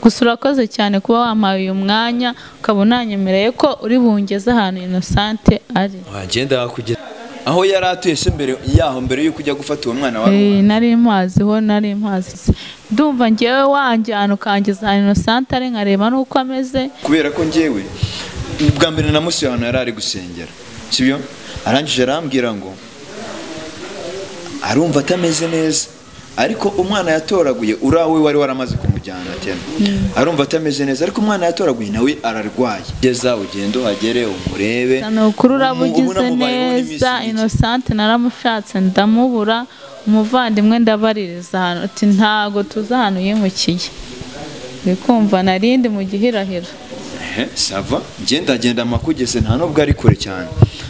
Gusa urakoze cyane kuba wampaye uyu mwanya, ukaba unanyemereye ko uri bungeze ahantu Innocente ari. Wagenda kugeza aho yari atuye se mbere yaho, mbere yuko ujya gufata uwo mwana wawe? Nari mpaziho, nari mpazi. Ndumva ngewe wanjyana ukangeza ahantu Innocente ari, nkareba n'uko ameze. Kubera ko ngewe bwa mbere namusuye ahantu yari ari gusengera, sibyo? Arangije arambwira ngo arumva atameze neza, ariko umwana yatoraguye urawe wari waramaze kumujyana tena, arumva atameze neza, ariko umwana yatoraguye nawe ararwaye. Geza ugende uhagere umurebe. Ni ukuri urabugize neza. Innocente naramushatse ndamubura, umuvandimwe ndabaririza ahantu ati ntago tuzi ahantu yimukiye. Bikumva narindi mu gihirahiro. Sava ngenda genda makugeze, nta nubwo ari kure cyane,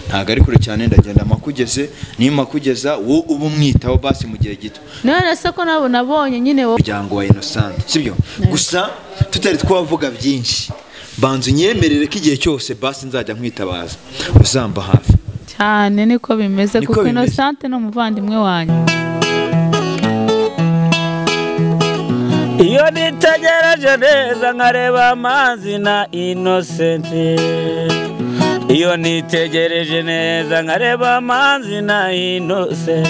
ntago ari kure cyane, ndagenda makugeze, nimakugeza wowe uba umwitaho basi mu gihe gito. None se ko nabo nabonye nyine wo muryango wa Innocente, sibyo? Gusa tutari twavuga byinshi, banzu nyemerere ko igihe cyose basi nzajya nkwitabaza uzamba hafi cyane. Niko bimeze, kuko Innocente ni umuvandimwe wanjye. Iyo nitegereje neza nkareba amazi na Innocente, iyo nitegereje neza nkareba amazi na Innocente,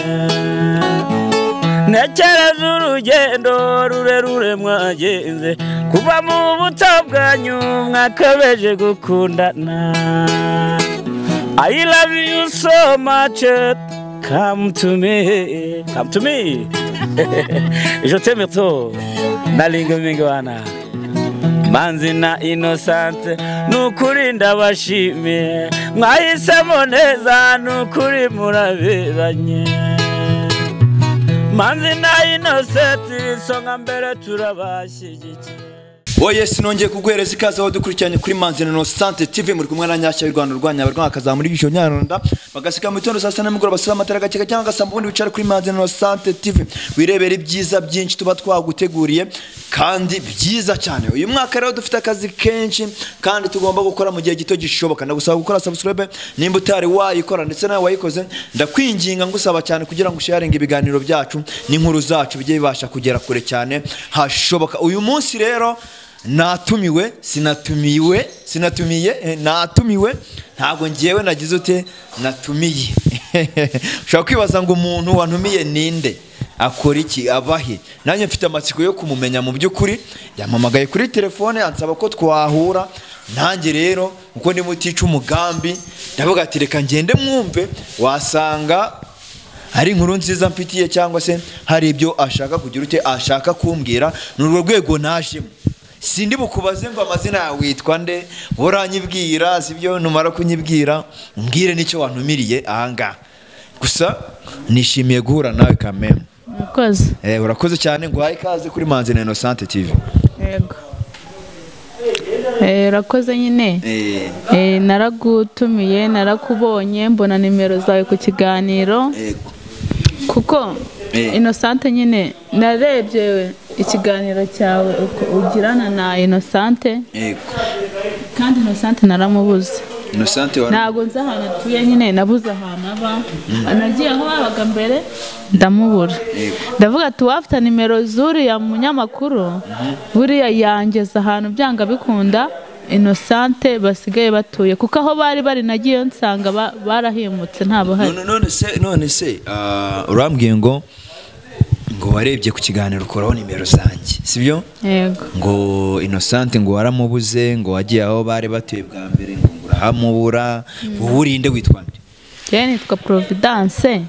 ntekereza urugendo rurerure mwagenze kuva mu buto bwanyu mwakabeje gukundana. I love you so much, come to me, come to me. Je t'aime trop. Nalinga mingwana Manzi na Innocente, nukuri ndabashimiye, mwahisemo neza nukuri muraberanye. Manzi na Innocente isonga mbere turabashyigikiye. Oye, sinongeye kuguhereza ikaze aho dukurikiranye kuri Manzi na Innocente TV, muri kumwe na Nyashya y'u Rwanda urwanya abarwanya akazamura ibisho nyarwanda bagasika mu gitondo saa sita nimugoroba basura amatara gake cyangwa gasamba, ubundi wicare kuri Manzi na Innocente TV wirebera ibyiza byinshi tuba twaguteguriye kandi byiza cyane. Uyu mwaka rero dufite akazi kenshi kandi tugomba gukora mu gihe gito gishoboka. Ndagusaba gukora subscribe nimba utari wayikora, ndetse nawe wayikoze ndakwinginga ngusaba cyane kugira ngo usharinge ibiganiro byacu n'inkuru zacu bijye bibasha kugera kure cyane hashoboka. Uyu munsi rero natumiwe, sinatumiwe, sinatumiye, natumiwe, ntago ngiyewe nagize ute natumiye. Ushobora kwibaza ngo umuntu wantumiye ninde, akora iki, abahe? Nanjye mfite amatsiko yo kumumenya mu by'ukuri. Yampamagaye kuri telefone ansaba ko twahura, nanjye rero uko ndi mutica umugambi ndavuga ati reka ngende mwumve, wasanga hari inkuru nziza mfitiye cyangwa se hari ibyo ashaka kugira ute ashaka kumbwira. Ni urwo rwego najemo. Sindi bukubaze ngo amazina yawe witwa nde, uranyibwira sibyo? Numara kunyibwira umbwire nicyo wantumiriye ahanga. Gusa nishimiye guhura nawe kameme. Urakoze. Urakoze cyane, nguhaye ikaze kuri Manzi na Innocente TV. Yego. Urakoze nyine. Naragutumiye, narakubonye, mbona nimero zawe ku kiganiro. Yego. Kuko Innocente nyine narebye ikiganiro cyawe ugirana na Innocente. Yego. Kandi Innocente naramubuze. Innocente wari ntago nzi ahantu atuye nyine, nabuze ahantu aba. Nagiye aho babaga mbere ndamubura. Ndavuga ati wafite nimero zuriya munyamakuru, buriya yangeza ahantu byanga bikunda Innocente basigaye batuye, kuko aho bari bari nagiye nsanga barahimutse ntabo hari. None se urambwiye ngo warebye ku kiganiro ukoraho nimero zanjye, sibyo? Yego. Ngo Innocente ngo waramubuze, ngo wagiye aho bari batuye bwa mbere ngo urahamubura. Wowe urinde witwa nde? Njye nitwa Providence.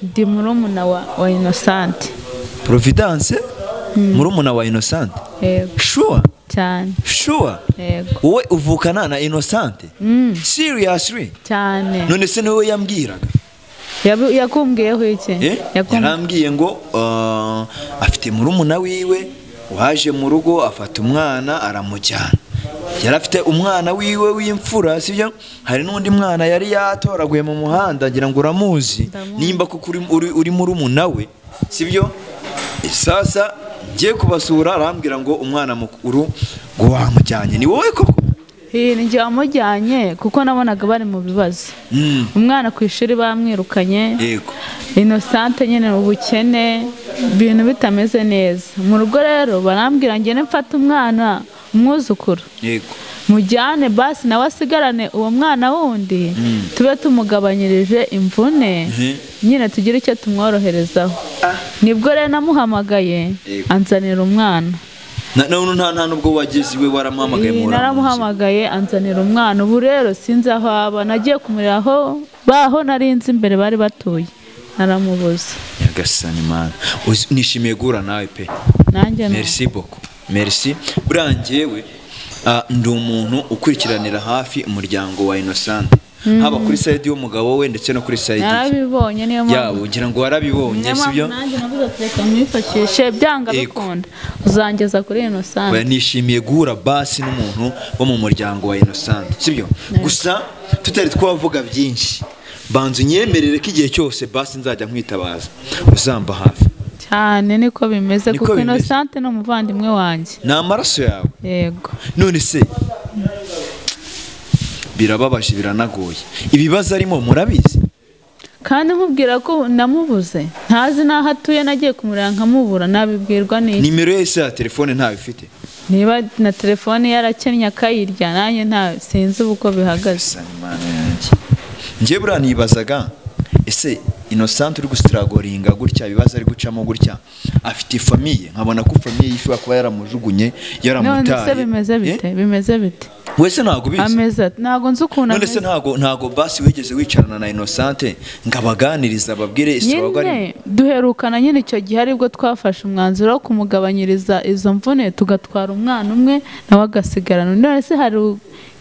Ndi murumuna wa Innocente. Providence? Murumuna wa Innocente? Yego. Sure? Cyane. Sure? Yego. Wowe uvukana na Innocente? Seriously? Cyane. None se niwe yambwiraga? Yakumbwiyeho iki? Yarambwiye ngo afite murumuna wiwe waje mu rugo afata umwana aramujyana. Yari afite umwana wiwe w'imfura, sibyo? Hari n'undi mwana yari yatoraguye mu muhanda, ngira ngo uramuzi nimba kuko uri murumuna we, sibyo? Sasa ngiye kubasura arambwira ngo umwana mukuru ngo wamujyanye. Ni wowe koko? Ni njye wamujyanye kuko nabonaga bari mu bibazo. Umwana ku ishuri bamwirukanye. Yego. Innocente nyine ubukene, ibintu bitameze neza. Mu rugo rero barambwira ngene mfata umwana umwuzukuru. Yego. Mujyane basi nawe asigarane uwo mwana wundi tube tumugabanyirije imvune nyine tugire icyo tumworoherezaho. Nibwo rero namuhamagaye anzanira umwana. Nta nubwo wageze iwe waramuhamagaye mu naramuhamagaye anzanira umwana. Ubu rero sinzi aho aba, nagiye kumurira aho baho narinzi imbere bari batuye naramubuze. Nyagasani Mana, nishimiye guhura nawe pe. Nanjye merci beaucoup. Merci. Buriya njyewe ndi umuntu ukurikiranira hafi umuryango wa Innocent, haba kuri side y'umugabo we ndetse no kuri side ye. Narabibonye niyo mpamvu. Yabo ngira ngo warabibonye sibyo? Nanjye navuze ati reka mwifashishe byanga bikunda uzangeza kuri Innocent. Oya nishimiye guhura basi n'umuntu wo mu muryango wa Innocent sibyo? Gusa tutari twavuga byinshi, banzu nyemerere ko igihe cyose basi nzajya nkwitabaza uzamba hafi. Cyane niko bimeze kuko Innocent ni umuvandimwe wanjye. Ni amaraso yawe. Yego. None se birababaje biranagoye. Ibibazo arimo murabizi. Kandi nkubwira ko namubuze ntazi naho atuye, nagiye kumurira nkamubura, nabibwirwa n'iki? Nimero ye se ya telefone ntayo ifite? Niba na telefone yarakennye akayirya nanjye nta sinzi uko bihagaze. Njye buriya nibazaga ese Innocent uri gustragoringa gutya ibibazo ari gucamo gutya afite famille, nkabona ko famille ishobora kuba yaramujugunye yaramutaye. None se bimeze bite? Bimeze bite? Wese ntago bizi. Ameze ntago nzi ukuntu ameze. None se ntago basi wigeze wicarana na Innocent ngabaganiriza ababwire istrogo ari duherukana nyine icyo gihe aribwo twafashe umwanzuro wo kumugabanyiriza izo mvune tugatwara umwana umwe nawe agasigarana. None se hari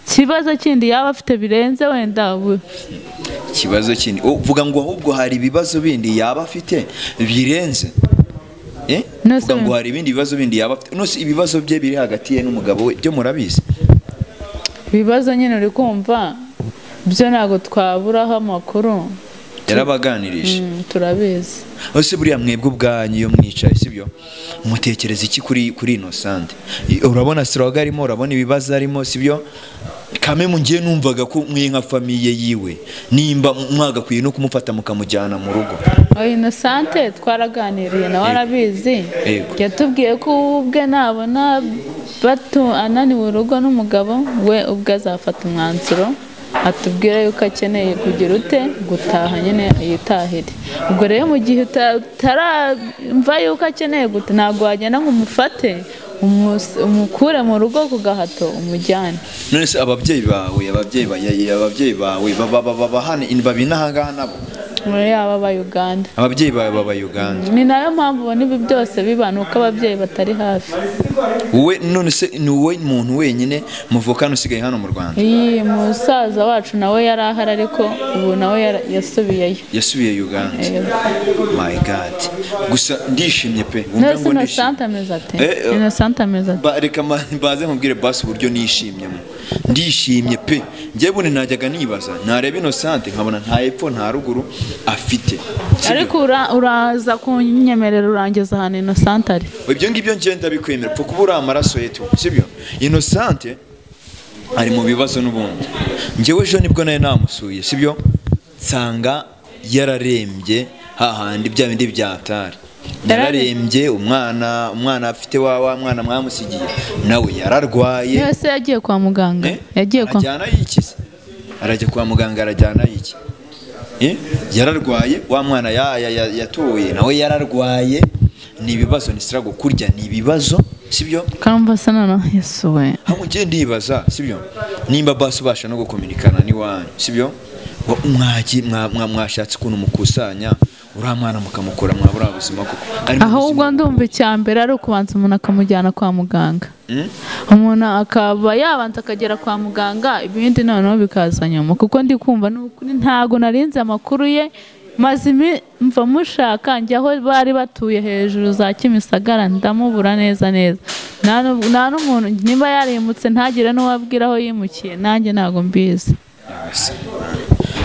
kibazo kindi yaba afite birenze wenda kibazo kindi uvuga ngo ahubwo hari ibibazo bindi yaba afite birenze? Uvuga ngo hari ibindi bibazo bindi yaba afite. None se ibibazo bye biri hagati ye n'umugabo we byo murabizi? Ibibazo nyine uri kumva byo ntago twaburaho amakuru. Yarabaganirije. Turabizi. Ese buriya mwebwe ubwanyu iyo mwicaye sibyo mutekereza iki kuri Innocent? Urabona stroga arimo, urabona ibibazo arimo sibyo? Kame mungiye numvaga ko mwe nka famille yiwe nimba mwagakwiye no kumufata mukamujyana mu rugo. Innocent twaraganiriye nawe arabizi. Yatubwiye ko ubwe nabona batu ananiwe urugo n'umugabo we ubwe azafata umwanzuro atubwira yuko akeneye kugira ute gutaha nyine yitahire. Ubwo rero mu gihe utaramva yuko akeneye gute ntabwo wagenda ngo umufate umukure mu rugo ku gahato umujyane. None se ababyeyi bawe baba hano babinahangaha nabo? Muri aba ba Uganda. Ababyeyi bawe baba Uganda. Ni nayo mpamvu ubona ibi byose biba nuko ababyeyi batari hafi. Wowe none se ni wowe muntu wenyine muvukana usigaye hano mu Rwanda? Iyi musaza wacu nawe yari ahari ariko ubu nawe yasubiyeyo. Yasubiye Uganda. My God. Gusa ndishimye pe. Wumva ngo Innocent ameze ate? Innocent ameze ate? Reka mbaze nkubwire basi uburyo nishimyemo. Ndishimye pe. Njye bune najyaga nibaza nareba Innocent nkabona nta epfo nta ruguru afite. Ariko uraza kunyemerera urangiza ahantu Innocent ari. Ibyo ngibyo ngenda bikwemera pfa kuba uri amaraso yetu sibyo? Innocent ari mu bibazo n'ubundi. Njyewe ejo nibwo naye namusuye sibyo? Nsanga yararembye hahandi bya bindi byatari. Yararembye umwana afite wa mwana mwamusigiye nawe yararwaye. Yose yagiye kwa muganga. Yagiye kwa ajyana yikize. Arajya kwa muganga arajyana yiki. Yararwaye wa mwana yatoye nawe yararwaye. Ni ibibazo ni sirago kurya ni ibibazo sibyo? Kamba sana na Yesu we. Hamwe ngiye ndibaza sibyo? Nimba basi ubasha no gukominikana ni wanyu sibyo? Mwashatse ukuntu mukusanya uriya mwana mukamukora mwabura ubuzima koko. Ahubwo ndumva icyambere ari ukubanza umuntu akamujyana kwa muganga. Umuntu akaba yabanza akagera kwa muganga ibindi noneho bikaza nyuma kuko ndi kumva n'ukuri ntago narinze amakuru ye maze mva mushaka njya aho bari batuye hejuru za Kimisagara ndamubura neza neza. Nta n'umuntu nimba yarimutse ntagire n'uwabwira aho yimukiye nanjye ntago mbizi.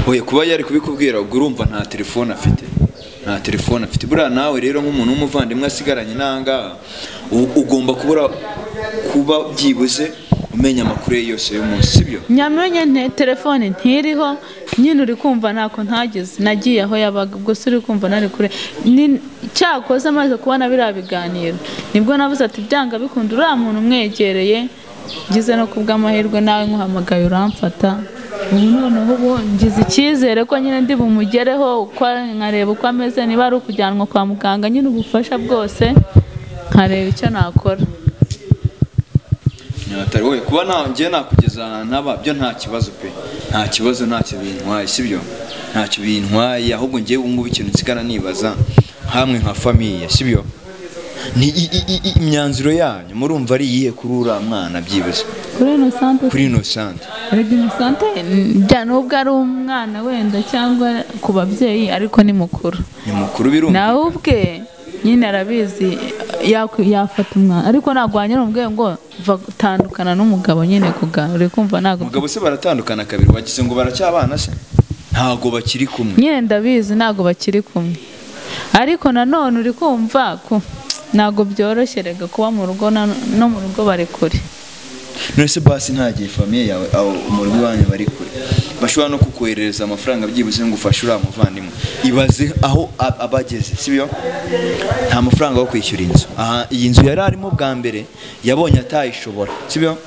Oye kuba yari kubikubwira ubwo urumva nta telefone afite. Nta telefone afite. Buriya nawe rero nk'umuntu w'umuvandimwe asigaranye nanga ugomba kubura kuba byibuze Umenya amakuru ye yose y'umunsi, sibyo? Nyamenye nte telefone ntiriho nyine, uri kumva ntako ntageze, nagiye aho yabaga, ubwo se uri kumva nari kure. Cyakoze amaze kubona biriya biganiro nibwo navuze ati byanga bikunda uriya muntu umwegereye, ngize no kubw'amahirwe nawe nkuhamagaye uramfata. Ubu noneho ubu ngize icyizere ko nyine ndi bumugereho, uko nkareba uko ameze, niba ari ukujyanwa kwa muganga nyine ubufasha bwose nkareba icyo nakora. Nyagatare wowe kuba ngiye nakugeza ahantu aba byo nta kibazo pe, nta kibazo, ntacyo bintwaye, sibyo? Ntacyo bintwaye, ahubwo ngiye ubu ngubu ikintu nsigara nibaza hamwe nka famille, sibyo? Ni imyanzuro yanyu murumva ari iyihe kuri uriya mwana byibuze? Kuri Innocente, Kuri Innocente. Erega Innocente bya nubwo ari umwana wenda cyangwa ku babyeyi, ariko ni mukuru. Ni mukuru birumvikana. Nawe ubwe nyine arabizi yafata umwana, ariko ntabwo wanyura umubwiye ngo va tandukana n'umugabo nyine kuga, uri kumva ntabwo. Umugabo se baratandukana kabiri, wagize ngo baracyabana se? Ntabwo bakiri kumwe. Nyine ndabizi ntabwo bakiri kumwe, ariko nanone uri kumva ko ntabwo byoroshye rega kuba mu rugo no mu rugo bari kure. None se basi nta gihe famille yawe aho mu rugo iwanyu bari kure bashobora no kukoherereza amafaranga byibuze ngo ufashe uriya muvandimwe? Ibaze aho abageze, sibyo? Nta mafaranga yo kwishyura inzu. Aha iyi nzu yari arimo bwa mbere yabonye atayishobora, sibyo?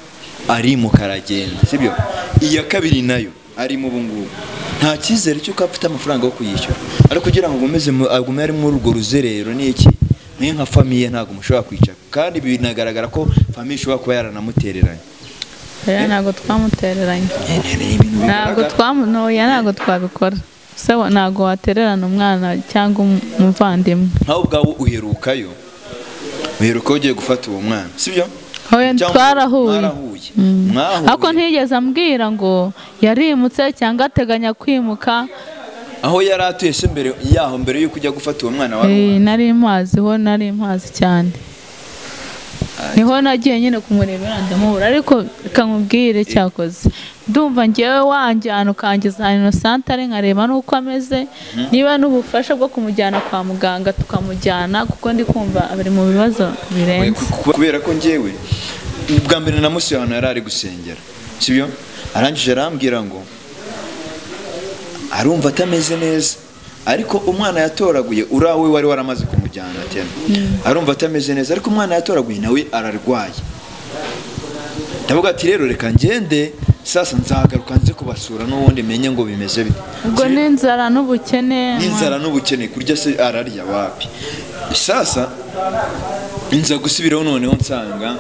Arimuka aragenda, sibyo? Iya kabiri nayo arimo ubu ngubu nta cyizere cy'uko afite amafaranga yo kuyishyura, ariko kugira ngo agume ari muri urwo ruzerero ni iki? Mwe nka famille ntabwo mushobora kwicara, kandi binagaragara ko famille ishobora kuba yaranamutereranye. Oya ntabwo twamutereranye, ntabwo ntabwo twabikora. Se ntabwo watererana umwana cyangwa umuvandimwe. Nkawe ubwawe uherukayo, uheruka ugiye gufata uwo mwana, sibyo? Oya twarahuye, ariko ntiyigeze ambwira ngo yarimutse cyangwa ateganya kwimuka. Aho yari atuye se mbere yaho, mbere yuko ujya gufata uwo mwana wawe? Nari mpazi, ho nari mpazi cyane, niho nagiye nyine kumurebera ndamubura. Ariko reka nkubwire cyakoze, ndumva ngewe wanjyana ukangiza Innocente ari nkareba n'uko ameze, niba n'ubufasha bwo kumujyana kwa muganga tukamujyana, kuko ndi kumva ari mu bibazo birenze. Kubera ko ngewe bwa mbere namusuye ahantu yari ari gusengera, sibyo? Arangije arambwira ngo arumva atameze neza, ariko umwana yatoraguye urawe wari waramaze kumujyana tena, arumva atameze neza, ariko umwana yatoraguye nawe ararwaye. Ndavuga ati rero reka ngende sasa nzagaruka nze kubasura n'ubundi menye ngo bimeze bite. Ubwo n'inzara n'ubukene, n'inzara n'ubukene, kurya se ararya wapi? Sasa nza gusubiraho noneho nsanga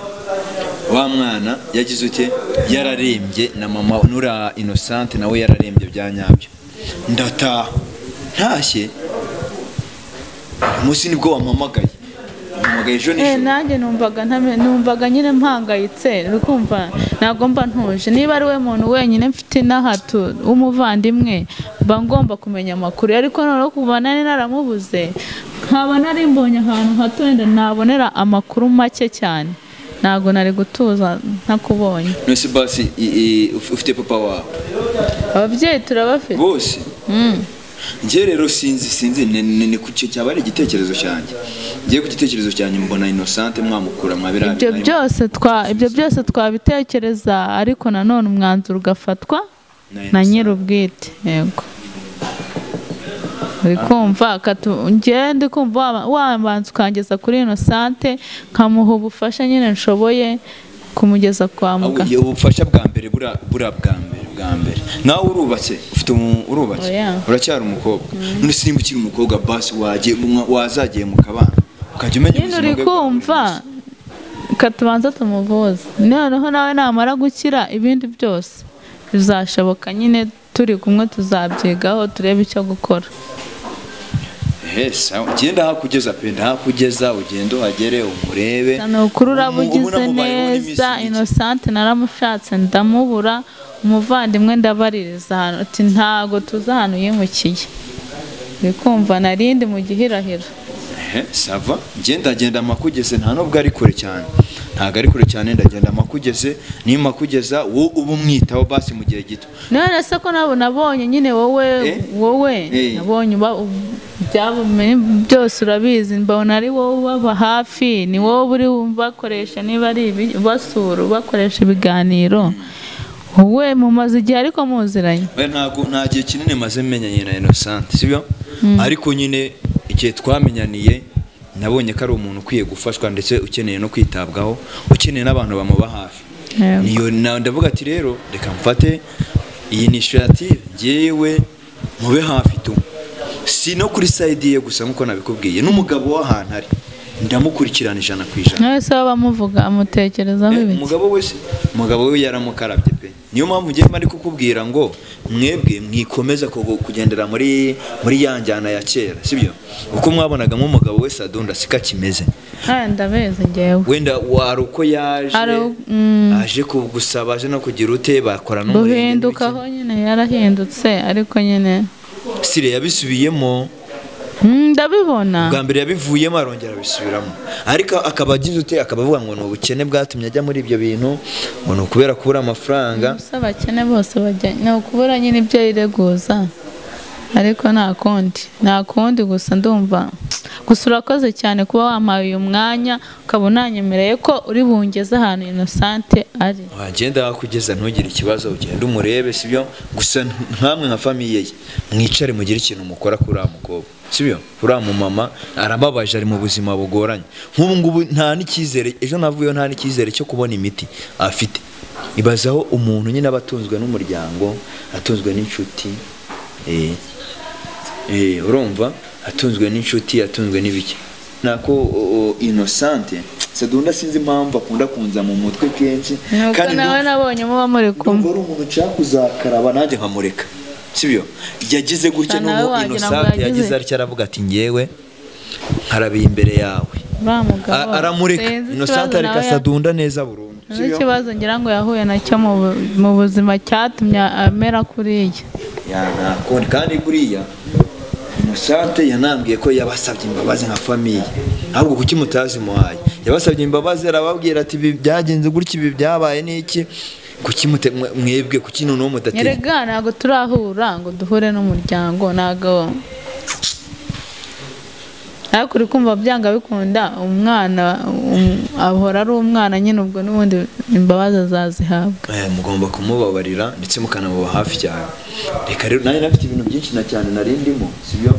wa mwana yagize ute, yararembye, na mama nura Innocente nawe yararembye bya nyabyo. Ndataha ntashye umunsi nibwo wampamagaye, wampamagaye ejo nijoro. Nanjye numvaga nyine mpangayitse, uri kumva ntabwo mba ntuje. Niba ari we muntu wenyine mfite n'ahatu w'umuvandimwe mba ngomba kumenya amakuru, ariko noneho kuva nari naramubuze nkaba nari mbonye ahantu hato wenda nabonera amakuru make cyane, ntabwo nari gutuza ntakubonye. None basi ufite papa wawe? Ababyeyi turabafite bose. Njye rero sinzi ni kucyo cyaba ari igitekerezo cyanjye. Ngiye ku gitekerezo cyanjye mbona Innocente mwamukura mwabira. Ibyo byose twabitekereza, ariko nanone umwanzuro ugafatwa na nyir'ubwite. Yego uri kumva njye ndi kumva wabanza ukangeza kuri Innocente nkamuha ubufasha nyine nshoboye kumugeza kwa muganga. Ubufasha bwa mbere bura bwa mbere nawe urubatse, ufite urubatse, uracyari umukobwa. None simba ukiri umukobwa basi wazagiye mu kabana ukajya umenya ubuzima bwe. Uri kumva katubanza tumuvuze, noneho nawe namara gukira ibindi byose bizashoboka nyine, turi kumwe tuzabyigaho turebe icyo gukora. Ugenda hakugeza pe, ndahakugeza ugenda uhagere umurebe. Nukuri urabugize neza. Innocente naramushatse ndamubura, umuvandimwe ndabaririza ahantu ati ntago tuzi ahantu yimukiye. Uri kumva narindi mu gihirahiro. Sava ngenda genda makugeze, nta nubwo ari kure cyane, Ntabwo ari kure cyane, ndagenda makugeze, nimba kugeza wowe uba umwitaho basi mu gihe gito. None se ko nabo nabonye nyine wowe wowe nabonye byabo byose urabizi, mbona ari wowe ubaba hafi, ni wowe uri bakoresha niba ari basura bakoresha ibiganiro. Wowe mumaze igihe ariko muziranye? We ntago nta gihe kinini maze menyanye na Innocent, sibyo? Ariko nyine igihe twamenyaniye nabonye ko ari umuntu ukwiye gufashwa ndetse ukeneye no kwitabwaho, ukeneye n'abantu bamuba hafi. Niyo ndavuga ati rero reka mfate iyi initiative ngewe mube hafi tu. Si no kuri side ye gusa nkuko nabikubwiye, n'umugabo w'ahantu ari ndamukurikirana 100%. Nawe se bamuvuga amutekerezaho ibiki? Umugabo wese, umugabo we yaramukarabye pe. Niyo mpamvu ngiye mari kukubwira ngo mwebwe mwikomeza kugendera muri yanjyana ya kera, sibyo? Uko mwabonaga nk'umugabo wese adunda sika kimeze. Ndabeze ngewe. Wenda wari uko yaje aje kugusaba aje no kugira ute bakora no guhindukaho nyine yarahindutse, ariko nyine sire yabisubiyemo. Ndabibona. Bwa mbere yabivuyemo arongera abisubiramo. Ariko akaba agize ute akabavuga ngo ni ubukene bwatumye ajya muri ibyo bintu, ngo ni ukubera kubura amafaranga. Gusa abakene bose bajya ni ukubura nyine ibyo yireguza. Ariko nta kundi, nta kundi gusa ndumva. Gusa urakoze cyane kuba wampaye uyu mwanya ukaba unanyemereye ko uri bungeze ahantu Innocent ari. Wagenda wakugeza ntugire ikibazo, ugende umurebe, sibyo? Gusa nkamwe nka famille ye mwicare mugire ikintu mukora kuri uriya mukobwa, sibyo? Uriya mumama arababaje, ari mu buzima bugoranye. Nk'ubu ngubu nta n'icyizere, ejo navuyeho nta n'icyizere cyo kubona imiti afite. Ibazaho umuntu nyine abatunzwe n'umuryango, atunzwe n'inshuti, urumva atunzwe n'inshuti, atunzwe n'ibiki. Nako Innocent Sadunda sinzi impamvu akunda kunza mu mutwe kenshi, kandi nawe nabonye muba muri kumwe. Ndumva ari umuntu nshaka kuzakaraba nanjye nkamureka, sibyo? Yagize gutya n'ubu Innocent yagize atya aravuga ati ngewe nkarabiye imbere yawe, aramureka. Innocent areka Sadunda neza burundu, sibyo? Ikibazo ngira ngo yahuye nacyo mu buzima cyatumye amera kuriya. Ya kandi kuriya Innocent yanambwiye ko yabasabye imbabazi nka famille, ahubwo kuki mutazimuhaye? Yabasabye imbabazi arababwira ati ibi byagenze gutya, ibi byabaye n'iki, kuki mwebwe kuki noneho mudateye? Erega ntago turahura ngo duhure n'umuryango, ntago ariko uri kumva byanga bikunda umwana ahora ari umwana nyine, ubwo n'ubundi imbabazi azazihabwa. Mugomba kumubabarira ndetse mukanamuba hafi cyane. Reka rero nanjye nafite ibintu byinshi na cyane nari ndimo, sibyo?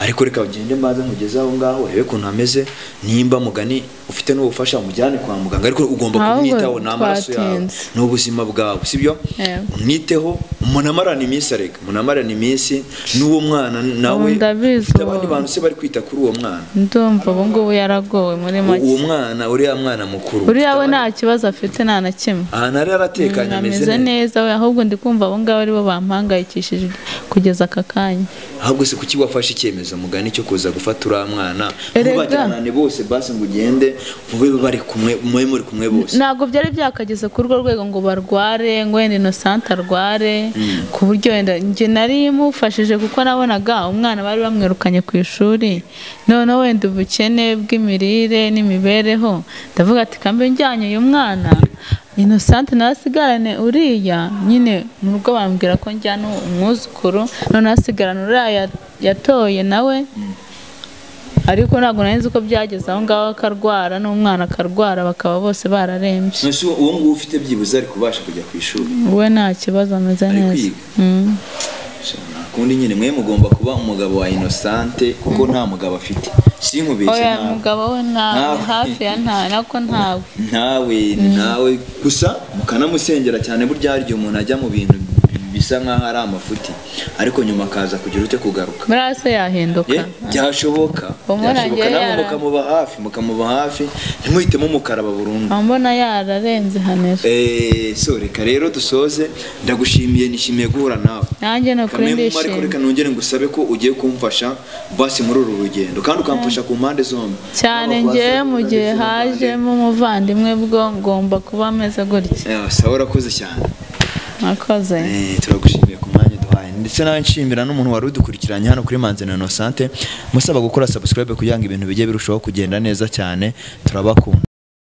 Ariko reka ugende mbaze nkugeze aho ngaho urebe ukuntu ameze, nimba mugani ufite n'ubufasha umujyane kwa muganga, ariko ugomba kumwitaho n'amaraso yawe n'ubuzima bwawe, sibyo? Umwiteho, munamarana iminsi, areka munamarana iminsi n'uwo mwana nawe. Ufite abandi bantu se bari kwita kuri uwo mwana? Ndumva ubu ngubu yaragowe muri make. Uwo mwana uriya mwana mukuru uriya we nta kibazo afite nta na kimwe, ahantu ari aratekanye ameze neza we, ahubwo ndi kumva abo ngabo aribo bampangayikishije kugeza aka kanya. Ahubwo se kuki wafashe icyemezo mugani cyo kuza gufata uriya mwana mubajyanane bose basi ngo ugende mube bari kumwe, mube muri kumwe bose? Ntabwo byari byakageze kuri urwo rwego ngo barware, ngo wenda Innocent arware ku buryo wenda njye nari mufashije kuko nabonaga umwana bari bamwirukanye ku ishuri, noneho wenda ubukene bw'imirire n'imibereho, ndavuga ati kambe njyanye uyu mwana Innocent nasigarane uriya nyine mu rugo bambwira ko njyana umwuzukuru, none asigarane uriya yatoye nawe. Ariko ntabwo nari nzi ko byageze aho ngaho akarwara n'umwana akarwara bakaba bose bararembye. Nese uwo nguwo ufite byibuze ari kubasha kujya ku ishuri? We nta kibazo ameze neza. Kundi nyine mwe mugomba kuba umugabo wa Innocent kuko nta mugabo afite. Sinkubeshye nawe. Oya mugabo we nta hafi ya nta nako ntawe. Ntawe gusa mukanamusengera cyane, burya hari igihe umuntu ajya mu bintu bisa nkaho ari amafuti ariko nyuma akaza kugira ute kugaruka. Murase yahinduka. Byashoboka. Byashoboka namwe mukamuba hafi, mukamuba hafi ntimuhitemo mukaraba burundu. Mbona yararenze hanera. So reka rero dusoze, ndagushimiye, nishimiye guhura nawe. Nanjye no kuri ndishimye. Ariko reka nongere ngusabe ko ugiye kumfasha basi muri uru rugendo kandi ukamfasha ku mpande zombi. Cyane ngiye mu gihe hajemo umuvandimwe bwo ngomba kuba ameze gutya. Sawa urakoze cyane. Mwakoze. Turagushimiye ku mwanya duhaye. Ndetse nawe nshimira n'umuntu wari udukurikiranye hano kuri Manzi na Innocent, musaba gukora subscribe kugira ngo ibintu bijye birushaho kugenda neza cyane. Turabakunda.